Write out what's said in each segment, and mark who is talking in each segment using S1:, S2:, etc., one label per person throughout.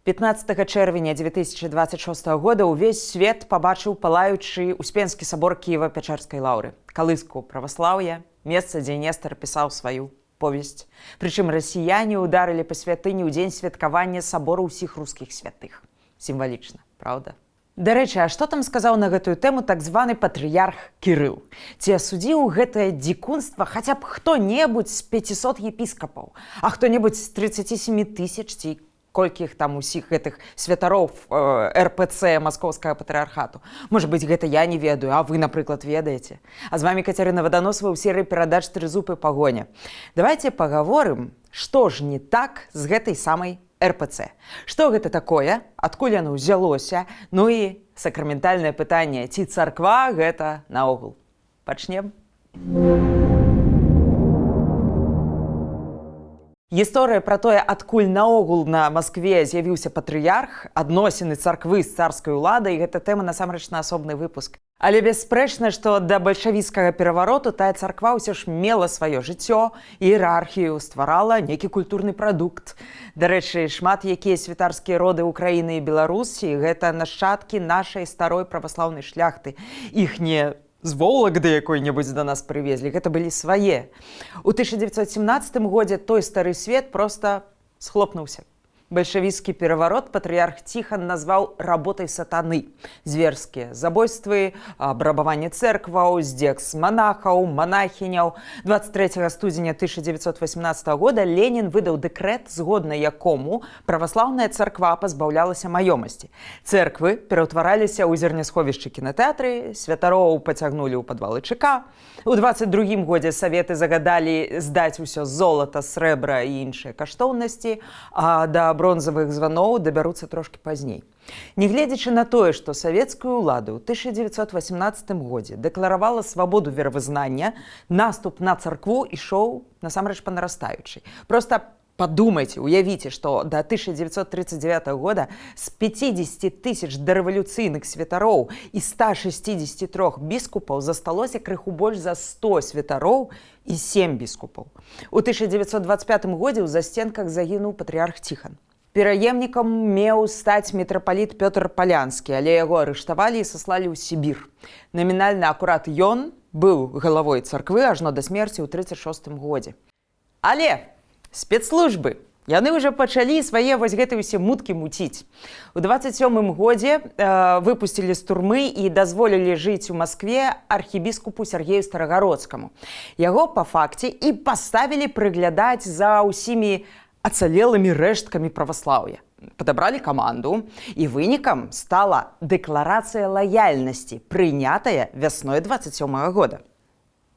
S1: 15 чэрвеня 2026 года ўвесь свет пабачыў палаючы Успенскі сабор Кіева-Пячэрскай лаўры, калыску праваслаўя, месца, дзе Нестар пісаў сваю повесць. Прычым расіяне ўдарылі па святыні ў дзень святкавання сабору ўсіх рускіх святых. Сімвалічна, праўда? Дарэчы, а што там сказаў на гэтую тэму так званы патрыярх Кірыл? Ці асудзіў гэтае дзікунства хаця б хто-небудзь з 500 епіскапаў, а хто-небудзь з 37 тысяч, ці колькі іх там, усіх гэтых святароў РПЦ Маскоўскага патрыархату? Можа быць, гэта я не ведаю, а вы, напрыклад, ведаеце. А з вами Кацярына Ваданосова ў серыі перадач «Трызуб і пагоня». Давайте пагаворым, што ж не так з гэтай самай РПЦ. Што гэта такое, адкуль яно ўзялося, ну і сакраментальнае пытанне, ці царква гэта наогул. Пачнем. Гісторыя пра тое, адкуль наогул на Маскве з'явіўся патрыярх, адносіны царквы з царскай уладай, гэта тэма насамрэч на асобны выпуск. Але бясспрэчна, што да бальшавіцкага перавароту тая царква ўсё ж мела сваё жыццё, іерархію, стварала нейкі культурны прадукт. Дарэчы, шмат якія святарскія роды Украіны і Беларусі — гэта нашчадкі нашай старой праваслаўнай шляхты. Іх не з Волагды якой-небудзь да нас прывезлі, гэта былі свае. У 1917 годзе той стары свет просто схлопнуўся. Бальшавіцкі пераварот патрыярх Ціхан назваў работай сатаны. Зверскія забойствы, абрабаванне цэркваў, здзек з манахаў, манахіняў. 23 студзеня 1918 года Ленін выдаў дэкрэт, згодна якому праваслаўная царква пазбаўлялася маёмасці. Цэрквы пераўтвараліся ў зернясховішчы, кінатэатры, святароў пацягнулі ў падвалы ЧК. У 22 годзе саветы загадалі здаць усё золата, срэбра і іншыя каштоўнасці, а да бронзавых званоў дабяруцца трошкі пазней. Нягледзячы на тое, што савецкая ўлада ў 1918 годзе дэкларавала свабоду веравызнання, наступ на царкву ішоў насамрэч па нарастаючай. Просто подумайте, уявіце, што до 1939 года з 50 тысяч дарэвалюцыйных святароў і 163 біскупаў засталося крыху больш за 100 святароў і 7 біскупаў. У 1925 годзе ў засценках загінуў патрыарх Ціхан. Пераемнікам меў стаць мітрапаліт Пётр Палянскі, але яго арыштавалі і саслалі ў Сібір. Намінальна акурат ён быў галавой царквы ажно да смерці ў 36 годзе. Але спецслужбы, яны ўжо пачалі свае вось гэты ўсе муткі муціць. У 27 годзе выпусцілі з турмы і дазволілі жыць у Маскве архібіскупу Сергею Старагародскаму. Яго па факце і паставілі прыглядаць за ўсімі ацалелымі рэшткамі праваслаўя. Падабралі каманду, і вынікам стала дэкларацыя лаяльнасці, прынятая вясной 27 -го года.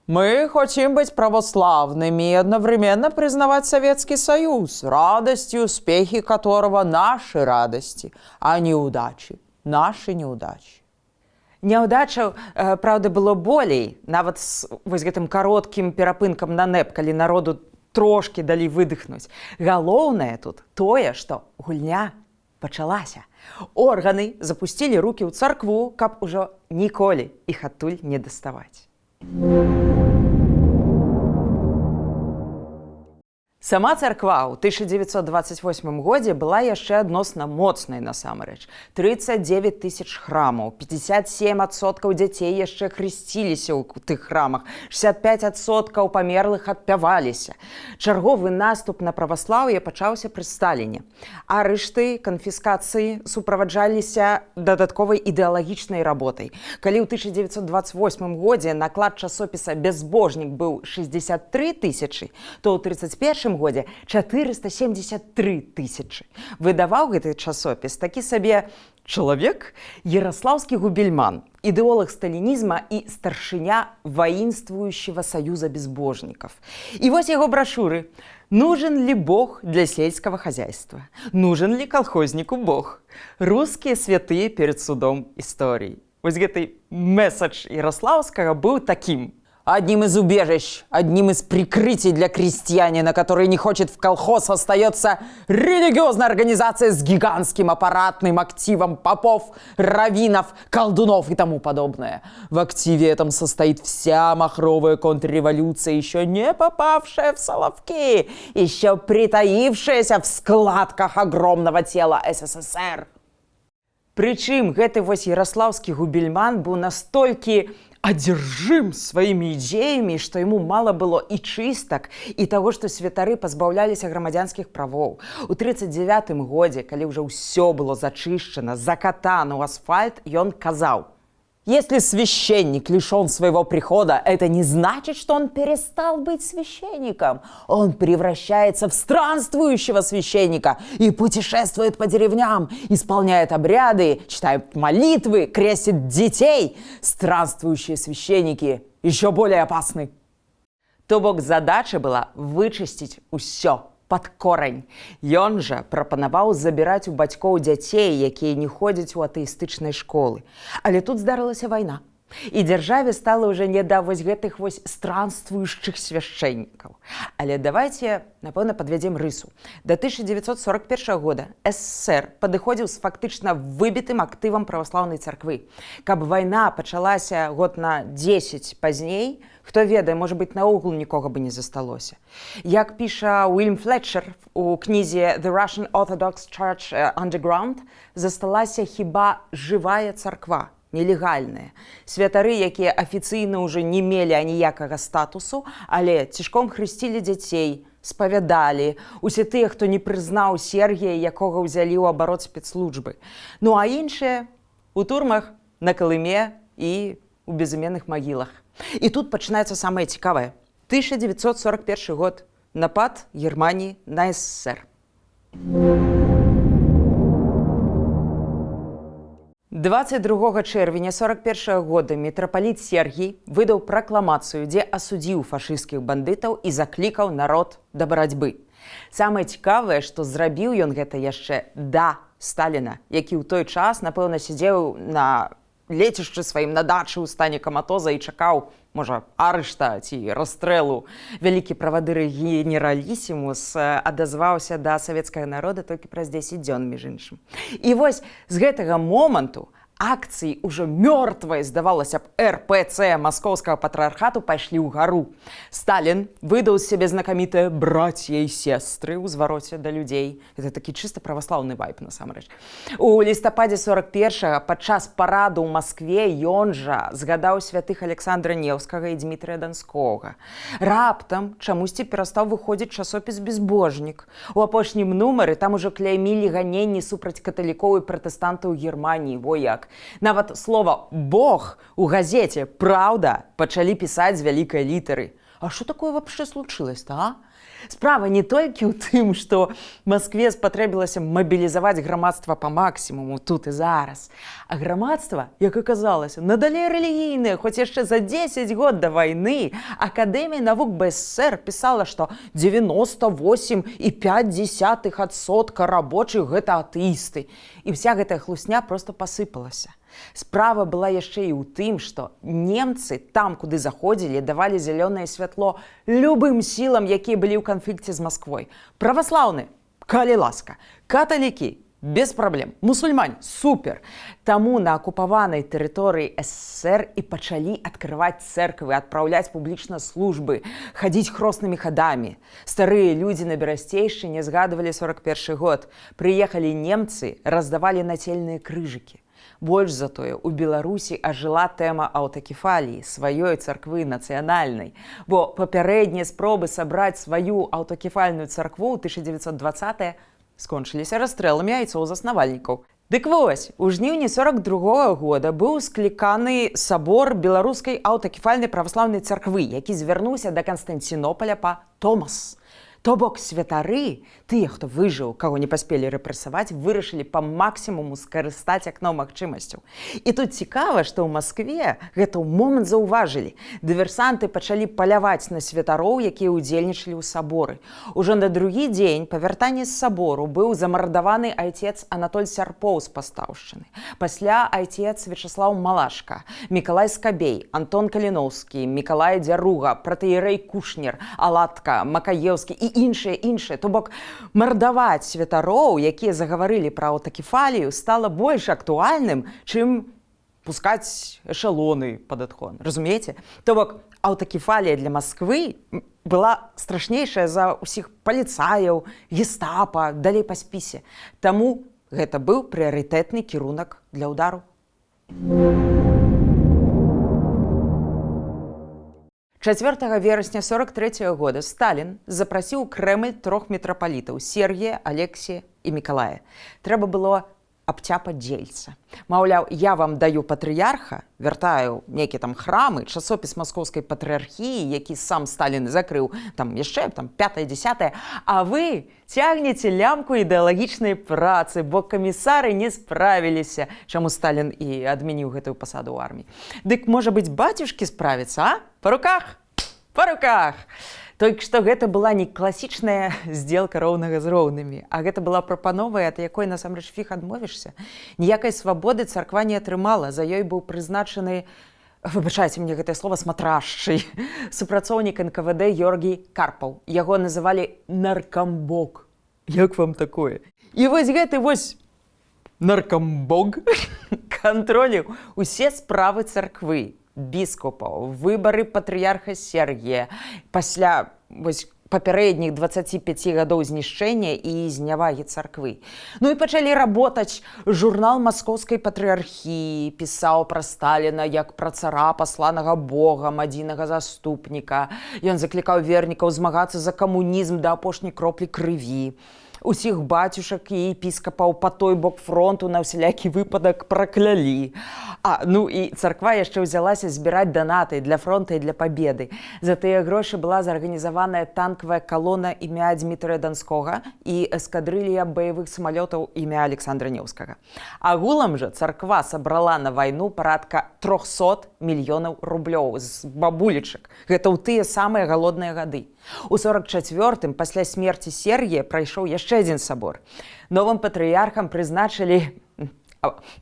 S1: Мы хотим быть православными и одновременно признавать Советский Союз, радости и успехи которого — наши радости, а неудачи — наши неудачи. Няўдачаў, праўда, было болей, нават з вось гэтым кароткім перапынкам на НЭП, калі народу трошкі далі выдыхнуць. Галоўнае тут тое, што гульня пачалася. Органы запусцілі рукі ў царкву, каб ужо ніколі іх адтуль не даставаць. Сама царква ў 1928 годзе была яшчэ адносна моцнай насамрэч. 39 тысяч храмаў, 57% дзяцей яшчэ хрысціліся ў тых храмах, 65% памерлых адпяваліся. Чарговы наступ на праваслаўе пачаўся пры Сталіне. Арышты, канфіскацыі суправаджаліся дадатковай ідэалагічнай работай. Калі ў 1928 годзе наклад часопіса «Безбожнік» быў 63 тысячы, то ў 31 годзе 473 тысячы. Выдаваў гэты часопіс такі сабе чалавек, Ярославскі Губельман, ідэолог сталінізма і старшыня воинствующего союза безбожников. І вось яго брашуры: «Нужен ли Бог для сельского хозяйства? Нужен ли колхознику Бог? Русские святые перед судом истории». Вось гэты месседж Ярославскага быў такім: Одним из убежищ, одним из прикрытий для крестьянина, который не хочет в колхоз, остается религиозная организация с гигантским аппаратным активом попов, раввинов, колдунов и тому подобное. В активе этом состоит вся махровая контрреволюция, еще не попавшая в Соловки, еще притаившаяся в складках огромного тела СССР. Прычым гэты вось яраслаўскі губельман быў настолькі одержим сваімі ідзеямі, што яму мала было і чыстак, і таго, што святары пазбаўляліся грамадзянскіх правоў. У 39 годзе, калі ўжо ўсё было зачышчана, закатана ў асфальт, ён казаў: «Если священник лишен своего прихода, это не значит, что он перестал быть священником. Он превращается в странствующего священника и путешествует по деревням, исполняет обряды, читает молитвы, крестит детей. Странствующие священники еще более опасны». То бок задача была вычысціць усё пад корань. Ён жа прапанаваў забіраць у бацькоў дзяцей, якія не ходзяць у атэістычнай школы. Але тут здарылася вайна. І дзяржаве стала ўжо не да вось гэтых вось странствующих свяшчэннікаў. Але давайте, напэўна, падвядзем рысу. Да 1941 года СССР падыходзіў з фактычна выбітым актывам праваслаўнай царквы. Каб вайна пачалася год на 10 пазней, хто ведае, можа быць, наогул нікога бы не засталося. Як піша Уільям Флетчер у кнізе The Russian Orthodox Church Underground, засталася хіба жывая царква, нелегальная. Святары, якія афіцыйна ўжо не мелі аніякага статусу, але цішком хрысцілі дзяцей, спавядалі, усе тыя, хто не прызнаў Сергія, якога ўзялі ў абарот спецслужбы. Ну а іншыя у турмах, на Калыме і у безыменных магілах. І тут пачынаецца самае цікавае. 1941 год. Напад Германіі на СССР. 22 чэрвеня 41 года мітрапаліт Сергій выдаў пракламацыю, дзе асудзіў фашысцкіх бандытаў і заклікаў народ да барацьбы. Самае цікавае, што зрабіў ён гэта яшчэ да Сталіна, які ў той час, напэўна, сядзеў на лецішчы сваім на дачы ў стане каматоза і чакаў, можа, арышта ці расстрэлу. Вялікі правадыр генералісімус адазваўся да савецкага народа толькі праз 10 дзён, між іншым. І вось з гэтага моманту акцыі ўжо мёртвай, здавалася б, РПЦ маскоўскага патрыархату пайшлі ў гару. Сталін выдаў з сябе знакамітае «братья и сестры» ў звароце да людзей. Это такі чыста праваслаўны вайб насамрэч. У лістападзе 41 падчас параду ў Маскве ён жа згадаў святых Александра Неўскага і Дмітрия Данскога. Раптам чамусьці перастаў выходзіць часопіс «Безбожнік». У апошнім нумары там ужо кляймілі ганенні супраць каталікоў і пратэстантаў Германіі, во як. Нават слова «бог» у газеце «Праўда» пачалі пісаць з вялікай літары. А что такое вообще случилось-то, а? Справа не толькі ў тым, што Маскве спатрэбілася мабілізаваць грамадства па максімуму тут і зараз. А грамадства, як аказалася, надалей рэлігійнае, хоць яшчэ за 10 год да вайны Акадэмія навук БССР пісала, што 98,5% рабочых гэта атэісты. І вся гэтая хлусня просто пасыпалася. Справа была яшчэ і ў тым, што немцы там, куды заходзілі, давалі зялёнае святло любым сілам, якія былі ў канфлікце з Масквой. Праваслаўны, калі ласка, каталікі, без праблем, мусульмане, супер. Таму на акупаванай тэрыторыі СССР і пачалі адкрываць цэрквы, адпраўляць публічна службы, хадзіць хроснымі хадамі. Старыя людзі на Берасцейшчыне згадвалі 41 год. Прыехалі немцы, раздавалі нацельныя крыжыкі. Больш за тое, у Беларусі ажыла тэма аўтакефаліі, сваёй царквы нацыянальнай. Бо папярэднія спробы сабраць сваю аўтакефальную царкву ў 1920 скончыліся расстрэламі айцоў-заснавальнікаў. Дык вось, у жніўні 42 года быў скліканы сабор беларускай аўтакефальнай праваслаўнай царквы, які звярнуўся да Канстанцінополя па томас. То бок святары, тыя, хто выжыў, каго не паспелі рэпрэсаваць, вырашылі па максімуму скарыстаць акно магчымасцяў. І тут цікава, што ў Маскве гэта ў момант заўважылі. Дыверсанты пачалі паляваць на святароў, якія ўдзельнічалі ў саборы. Ужо на другі дзень па вяртанні з сабору быў замардаваны айцец Анатоль Сярпоў з Пастаўшчыны. Пасля айцец Вячаслаў Малашка, Мікалай Скабей, Антон Каліноўскі, Мікалай Дзяруга, пратаірэй Кушнер, Алатка, Макаеўскі і іншыя, іншыя. То бок мардаваць святароў, якія загаварылі пра аўтакефалію, стала больш актуальным, чым пускаць эшалоны пад адхон. Разумееце? То бок аўтакефалія для Масквы была страшнейшая за ўсіх паліцаяў, гестапа, далей па спісе. Таму гэта быў прыярытэтны кірунак для ўдару. 4 верасня 43 года Сталін запрасіў у Крэмль трох мітрапалітаў: Сергія, Алексія і Мікалая. Трэба было абцяпаць дзельца. Маўляў, я вам даю патрыярха, вяртаю нейкія там храмы, часопіс маскоўскай патрыархіі, які сам Сталін закрыў, там яшчэ там пятае, десятае, а вы цягнеце лямку ідэалагічнай працы, бо камісары не справіліся, чаму Сталін і адмяніў гэтую пасаду ў арміі. Дык можа быць, бацюшкі справіцца, а? Па руках? Па руках! Толькі што гэта была не класічная сделка роўнага з роўнымі, а гэта была прапанова, ад якой насамрэч фіг адмовішся. Ніякай свабоды царква не атрымала, за ёй быў прызначаны, выбачайце мне гэтае слово, смотрящий, супрацоўнік НКВД Георгій Карпаў. Яго называлі наркамбог. Як вам такое? І вось гэты вось наркамбог кантроліў усе справы царквы, біскупаў, выбары патрыярха Сергія пасля вось папярэдніх 25 гадоў знішчэння і знявагі царквы. Ну і пачалі работаць. Журнал маскоўскай патрыархіі пісаў пра Сталіна як пра цара, пасланага Богам, адзінага заступніка. Ён заклікаў вернікаў змагацца за камунізм да апошняй кроплі крыві. Усіх бацюшак і епіскапаў па той бок фронту на ўсялякі выпадак праклялі. Ну і царква яшчэ ўзялася збіраць данаты для фронта і для победы. За тыя грошы была зарганізаваная танкавая калона імя Дмітрыя Данскога і эскадрылья баявых самалётаў імя Александра Неўскага. Агулам жа царква сабрала на вайну парадка 300 мільёнаў рублёў з бабулечак. Гэта ў тыя самыя галодныя гады. У 44-м пасля смерці Сергія прайшоў яшчэ адзін сабор. Новым патрыярхам прызначылі,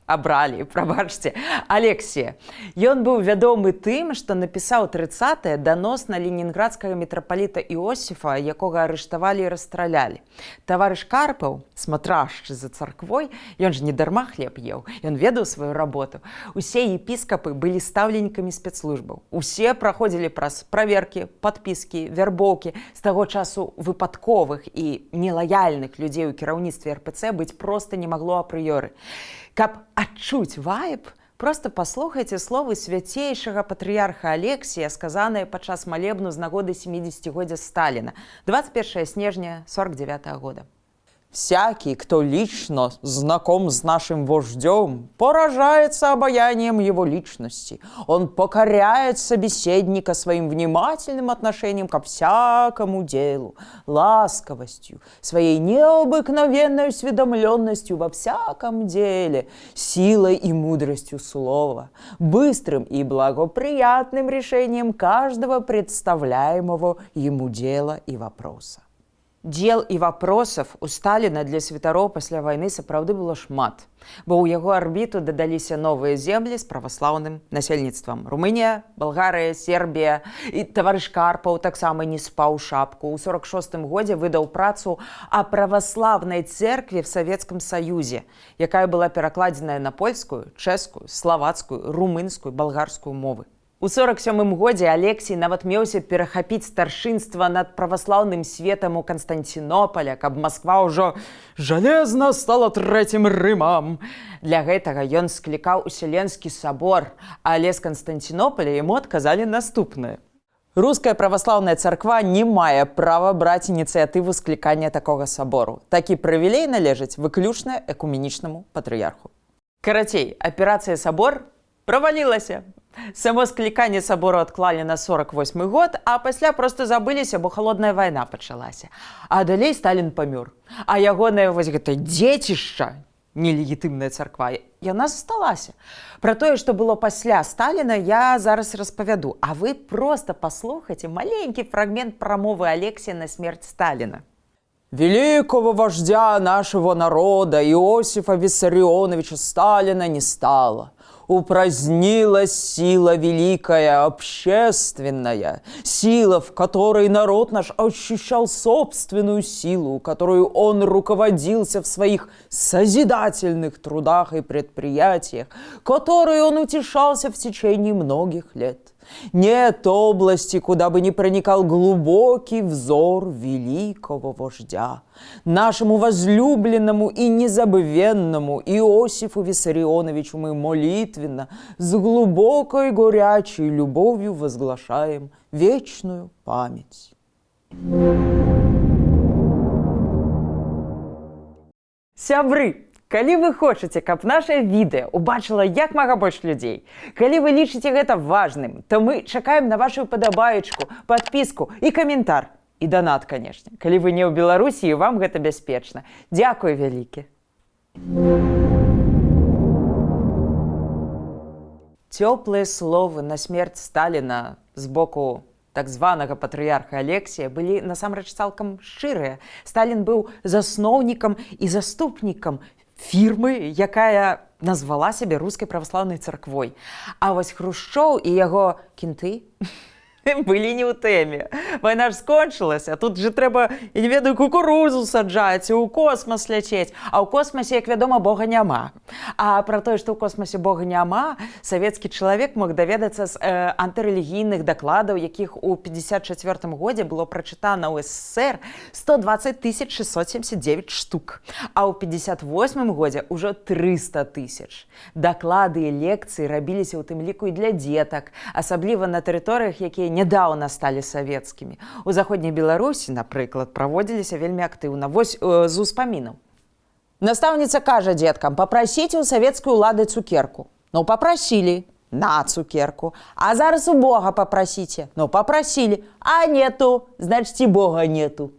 S1: абралі, прабачце, Алексія. Ён быў вядомы тым, што напісаў 30 данос на ленінградскага мітрапаліта Іосіфа, якога арыштавалі і расстралялі. Таварыш Карпаў, смотрящий за царквой, ён ж не дарма хлеб еў, ён ведаў сваю работу. Усе епіскапы былі стаўленнікамі спецслужбаў. Усе праходзілі праз праверкі, падпіскі, вярбоўкі. З таго часу выпадковых і нелаяльных людзей у кіраўніцтве РПЦ быць проста не магло апрыёры. Каб адчуць вайб, просто паслухайце словы свяцейшага патрыярха Алексія, сказаныя падчас малебну з нагоды 70-годдзя Сталіна, 21 снежня 49 года. Всякий, кто лично знаком с нашим вождем, поражается обаянием его личности. Он покоряет собеседника своим внимательным отношением ко всякому делу, ласковостью, своей необыкновенной осведомленностью во всяком деле, силой и мудростью слова, быстрым и благоприятным решением каждого представляемого ему дела и вопроса. Дел і вопросов у Сталіна для святароў пасля вайны сапраўды было шмат, бо ў яго арбіту дадаліся новыя землі з праваслаўным насельніцтвам. Румынія, Балгарыя, Сербія. І таварыш Карпаў таксама не спаў шапку. У 46 годзе выдаў працу о православной церкви в Советском Союзе, якая была перакладзеная на польскую, чэшскую, славацкую, румынскую, балгарскую мовы. У 47 годзе Алексій нават меўся перахапіць старшынства над праваслаўным светам у Канстанцінополя, каб Масква ўжо жалезна стала трэцім Рымам. Для гэтага ён склікаў Уселенскі сабор, але з Канстанцінополя яму адказалі наступнае. Руская праваслаўная царква не мае права браць ініцыятыву склікання такога сабору. Такі прывілей належыць выключна экуменічнаму патрыярху. Карацей, аперацыя «Сабор» правалілася. Само скліканне сабору адклалі на 48 год, а пасля проста забыліся, бо халодная вайна пачалася. А далей Сталін памёр. А ягоная вось гэта дзецішча, нелегітымная царква, яна засталася. Пра тое, што было пасля Сталіна, я зараз распавяду, а вы проста паслухайце маленькі фрагмент прамовы Алексія на смерць Сталіна. Великого вождя нашего народа Иосифа Виссарионовича Сталина не стало. Упразднилась сила великая, общественная, сила, в которой народ наш ощущал собственную силу, которую он руководился в своих созидательных трудах и предприятиях, которой он утешался в течение многих лет. Нет области, куда бы ни проникал глубокий взор великого вождя. Нашему возлюбленному и незабвенному Иосифу Виссарионовичу мы молитвенно, с глубокой горячей любовью возглашаем вечную память. Сябры, калі вы хочаце, каб наше відэа убачыла як мага больш людзей, калі вы лічыце гэта важным, то мы чакаем на вашу падабаечку, падпіску і каментар. І данат, канешне. Калі вы не ў Беларусі і вам гэта бяспечна. Дзякуй вялікі. Цёплыя словы на смерць Сталіна з боку так званага патрыярха Алексія былі насамрэч цалкам шчырыя. Сталін быў засноўнікам і заступнікам фірмы, якая назвала сябе рускай праваслаўнай царквой. А вось Хрушчоў і яго кенты былі не ў тэме. Вайна ж скончылася, тут же трэба, я не ведаю, кукурузу саджаць, у космас ляцець. А ў космасе, як вядома, Бога няма. А пра тое, што ў космасе Бога няма, савецкі чалавек мог даведацца з антырэлігійных дакладаў, якіх у 54 годзе было прачытана ў СССР 120 679 штук. А ў 58 годзе ўжо 300 тысяч. Даклады і лекцыі рабіліся ў тым ліку і для дзетак, асабліва на тэрыторыях, якія нядаўна сталі савецкімі. У заходняй Беларусі, напрыклад, праводзіліся вельмі актыўна. Вось з успамінаў. Настаўніца кажа дзеткам: папрасіце ў савецкай улады цукерку. Ну, папрасілі, на цукерку. А зараз у Бога папрасіце. Ну, папрасілі, а нету, значит, і Бога нету.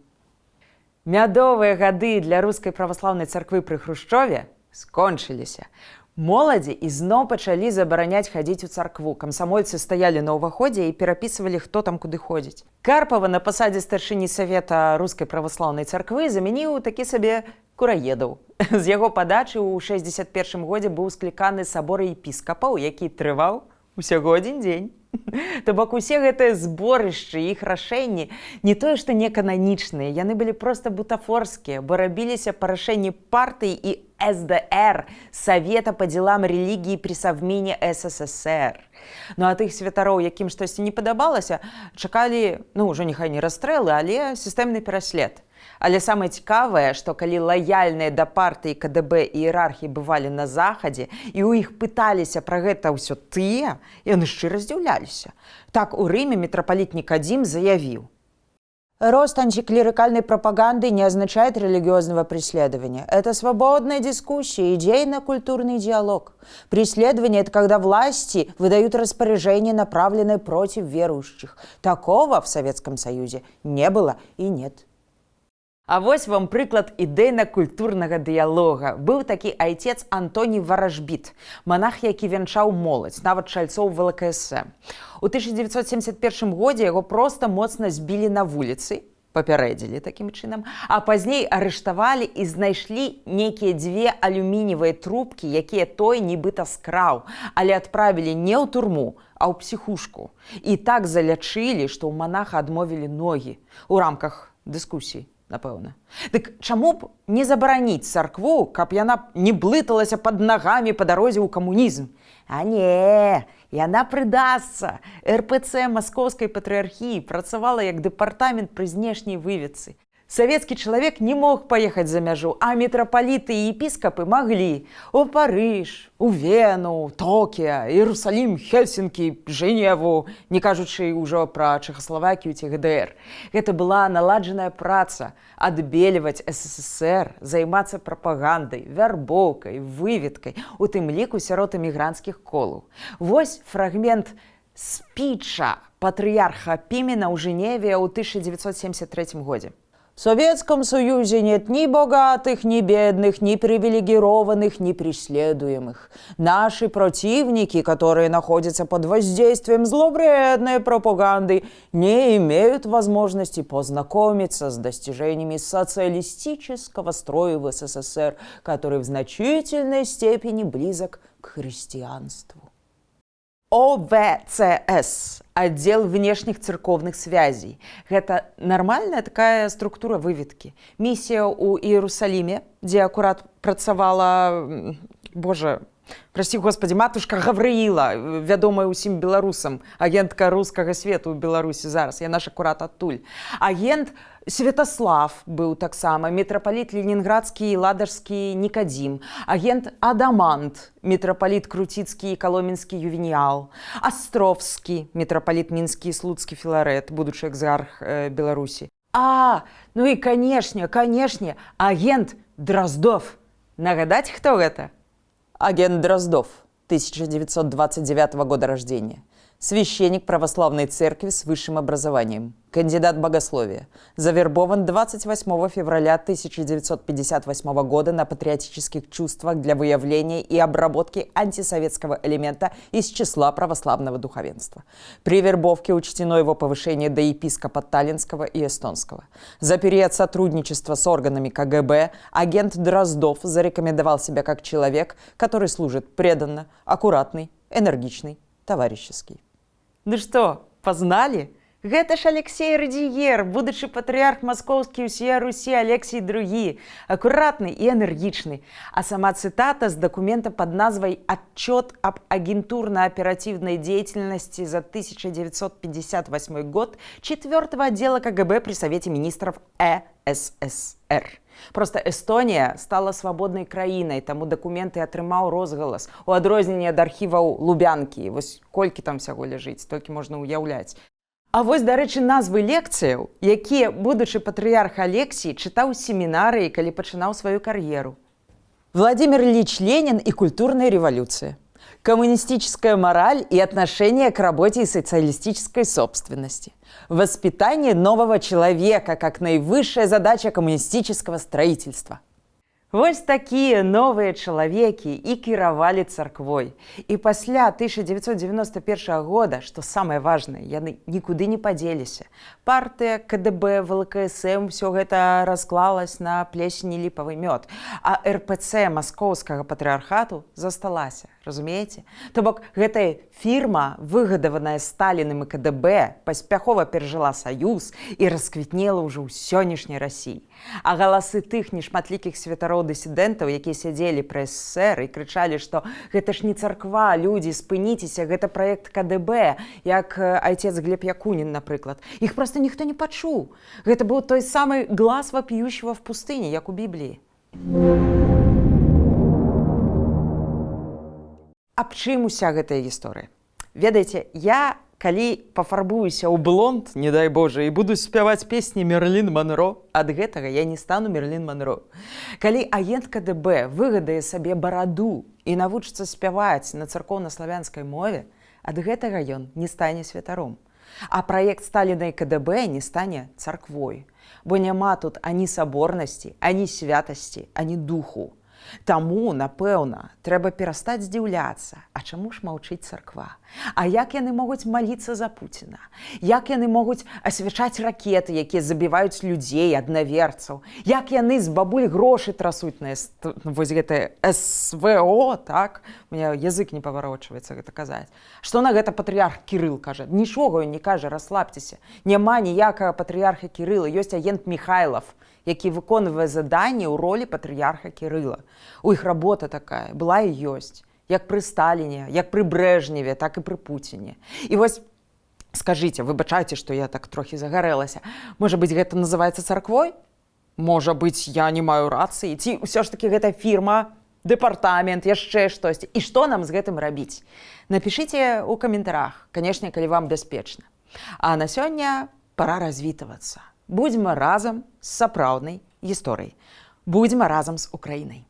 S1: Мядовыя гады для рускай праваслаўнай царквы пры Хрушчове скончыліся. Моладзі ізноў пачалі забараняць хадзіць у царкву. Камсамольцы стаялі на ўваходзе і перапісвалі, хто там куды ходзіць. Карпава на пасадзе старшыні савета рускай праваслаўнай царквы замяніў такі сабе Кураедаў. З яго падачы ў 61 годзе быў скліканы сабор епіскапаў, які трываў усяго адзін дзень. То бок усе гэтыя зборышчы, іх рашэнні не тое што не кананічныя, яны былі проста бутафорскія, бо рабіліся па рашэнні партыі і СДР, Совета по делам религии при Совмине СССР. Ну а тых святароў, якім штосьці не падабалася, чакалі, ну ўжо няхай не расстрэлы, але сістэмны пераслед. Але самае цікавае, што калі лаяльныя да партыі КДБ іерархі бывалі на захадзе і ў іх пыталіся пра гэта ўсё тыя, яны шчыра здзіўляліся. Так у Рыме мітрапаліт Никодим заявіў: Рост антиклерикальной пропаганды не означает религиозного преследования. Это свободная дискуссия, идейно-культурный диалог. Преследование – это когда власти выдают распоряжения, направленные против верующих. Такого в Советском Союзе не было и нет. А вось вам прыклад ідэйна-культурнага дыялога. Быў такі айцец Антоній Варажбіт, манах, які вянчаў моладзь, нават чальцоў ВЛКСМ. У 1971 годзе яго проста моцна збілі на вуліцы, папярэдзілі такім чынам, а пазней арыштавалі і знайшлі нейкія дзве алюмініевыя трубкі, якія той нібыта скраў, але адправілі не ў турму, а ў псіхушку. І так залячылі, што ў манаха адмовілі ногі у рамках дыскусій, напэўна. Дык чаму б не забараніць царкву, каб яна не блыталася пад нагамі па дарозе ў камунізм? А не, яна прыдасца. РПЦ Маскоўскай патрыархіі працавала як дэпартамент пры знешняй выведцы. Савецкі чалавек не мог паехаць за мяжу, а мітрапаліты і епіскапы маглі у Парыж, у Вену, Токіа, Іерусалім, Хельсінкі, Жэневу, не кажучы ўжо пра Чэхаславакію ці ГДР. Гэта была наладжаная праца адбельваць СССР, займацца прапагандай, вярбоўкай, выведкай, у тым ліку сярод эмігранцкіх колаў. Вось фрагмент спіча патрыярха Пімена ў Жэневе ў 1973 годзе. В Советском Союзе нет ни богатых, ни бедных, ни привилегированных, ни преследуемых. Наши противники, которые находятся под воздействием зловредной пропаганды, не имеют возможности познакомиться с достижениями социалистического строя в СССР, который в значительной степени близок к христианству. ОВЦС, отдел внешних церковных связей. Гэта нармальная такая структура выведкі. Місія ў Іерусаліме, дзе акурат працавала, Божа, прости Господи, матушка Гаврыіла, вядомая ўсім беларусам, агентка рускага свету ў Беларусі зараз, яна ж акурат адтуль. Агент Святаслаў быў таксама, мітрапаліт ленінградскі і ладажскі Нікадзім, агент Адамант, мітрапаліт круціцкі і каломенскі Ювеніал, Астроўскі, мітрапаліт мінскі і слуцкі Філарэт, будучы экзарх Беларусі. А, ну і канешне, агент Драздов. Нагадаць, хто гэта? Агент Дроздов, 1929 года рождения. Священник православной церкви с высшим образованием, кандидат богословия. Завербован 28 февраля 1958 года на патриотических чувствах для выявления и обработки антисоветского элемента из числа православного духовенства. При вербовке учтено его повышение до епископа Таллинского и Эстонского. За период сотрудничества с органами КГБ агент Дроздов зарекомендовал себя как человек, который служит преданно, аккуратный, энергичный, товарищеский. Ну что, пазналі? Гэта ж Алексей Радзіер, будучы патрыярх маскоўскі ўсія Русі Алексій II, акуратны і энергічны. А сама цытата з дакумента пад назвай «Отчет об агентурно-оперативной деятельности за 1958 год 4 отдела КГБ при Совете министров СССР». Проста Эстонія стала свабоднай краінай, таму дакументы атрымаў розгалас у адрозненне ад архіваў Лубянкі. Вось колькі там усяго ляжыць, толькі можна ўяўляць. А вось, дарэчы, назвы лекцыяў, якія будучы патрыярх Алексій чытаў семінарыі, калі пачынаў сваю кар'еру. Владимир Ильич Ленин и культурная революция. Коммунистическая мораль и отношение к работе и социалистической собственности. Воспитание нового человека как наивысшая задача коммунистического строительства. Вось такія новыя чалавекі і кіравалі царквой. І пасля 1991 года, што самае важнае, яны нікуды не падзеліся. Партыя, КДБ, ВЛКСМ — всё гэта расклалась на плесень і ліпавы мёд. А РПЦ маскоўскага патрыархату засталася, разумееце? То бок гэтая фірма, выгадаваная Сталіным і КДБ, паспяхова перажыла саюз і расквітнела ўжо ў сённяшняй Расіі. А галасы тых нешматлікіх святароў дысідэнтаў, якія сядзелі пры СССР і крычалі, што гэта ж не царква, людзі, спыніцеся, гэта праект КДБ, як айцец Глеб Якунін, напрыклад. Іх проста ніхто не пачуў. Гэта быў той самы глас вопиющего в пустыне, як у Бібліі. Аб чым уся гэтая гісторыя? Ведаеце, я калі пафарбуюся ў блонд, не дай Божа, і буду спяваць песні Мерлін Манро, ад гэтага я не стану Мерлін Манро. Калі агент КДБ выгадае сабе бараду і навучыцца спяваць на царкоўнаславянскай мове, ад гэтага ён не стане святаром. А праект Сталіна і КДБ не стане царквой. Бо няма тут ані саборнасці, ані святасці, ані духу. Таму, напэўна, трэба перастаць здзіўляцца, а чаму ж маўчыць царква? А як яны могуць маліцца за Пуціна? Як яны могуць асвячаць ракеты, якія забіваюць людзей, аднаверцаў? Як яны з бабуль грошы трасуць на вось гэтае СВО, так? У меня язык не паварочваецца гэта казаць. Што на гэта патрыярх Кірыл кажа? Нічога ён не кажа, расслабцеся. Няма ніякага патрыярха Кірыла, ёсць агент Михайлов, які выконвае заданне ў ролі патрыярха Кірыла. У іх работа такая была і ёсць, як пры Сталіне, як пры Брэжневе, так і пры Пуціне. І вось скажыце, выбачайце, што я так трохі загарэлася. Можа быць, гэта называецца царквой? Можа быць, я не маю рацыі, ці ўсё ж такі гэта фірма, дэпартамент, яшчэ штосьці. І што нам з гэтым рабіць? Напішыце ў каментарах, канешне, калі вам бяспечна. А на сёння пора развітвацца. Будзьма разам з сапраўднай гісторыяй. Будзьма разам з Украінай.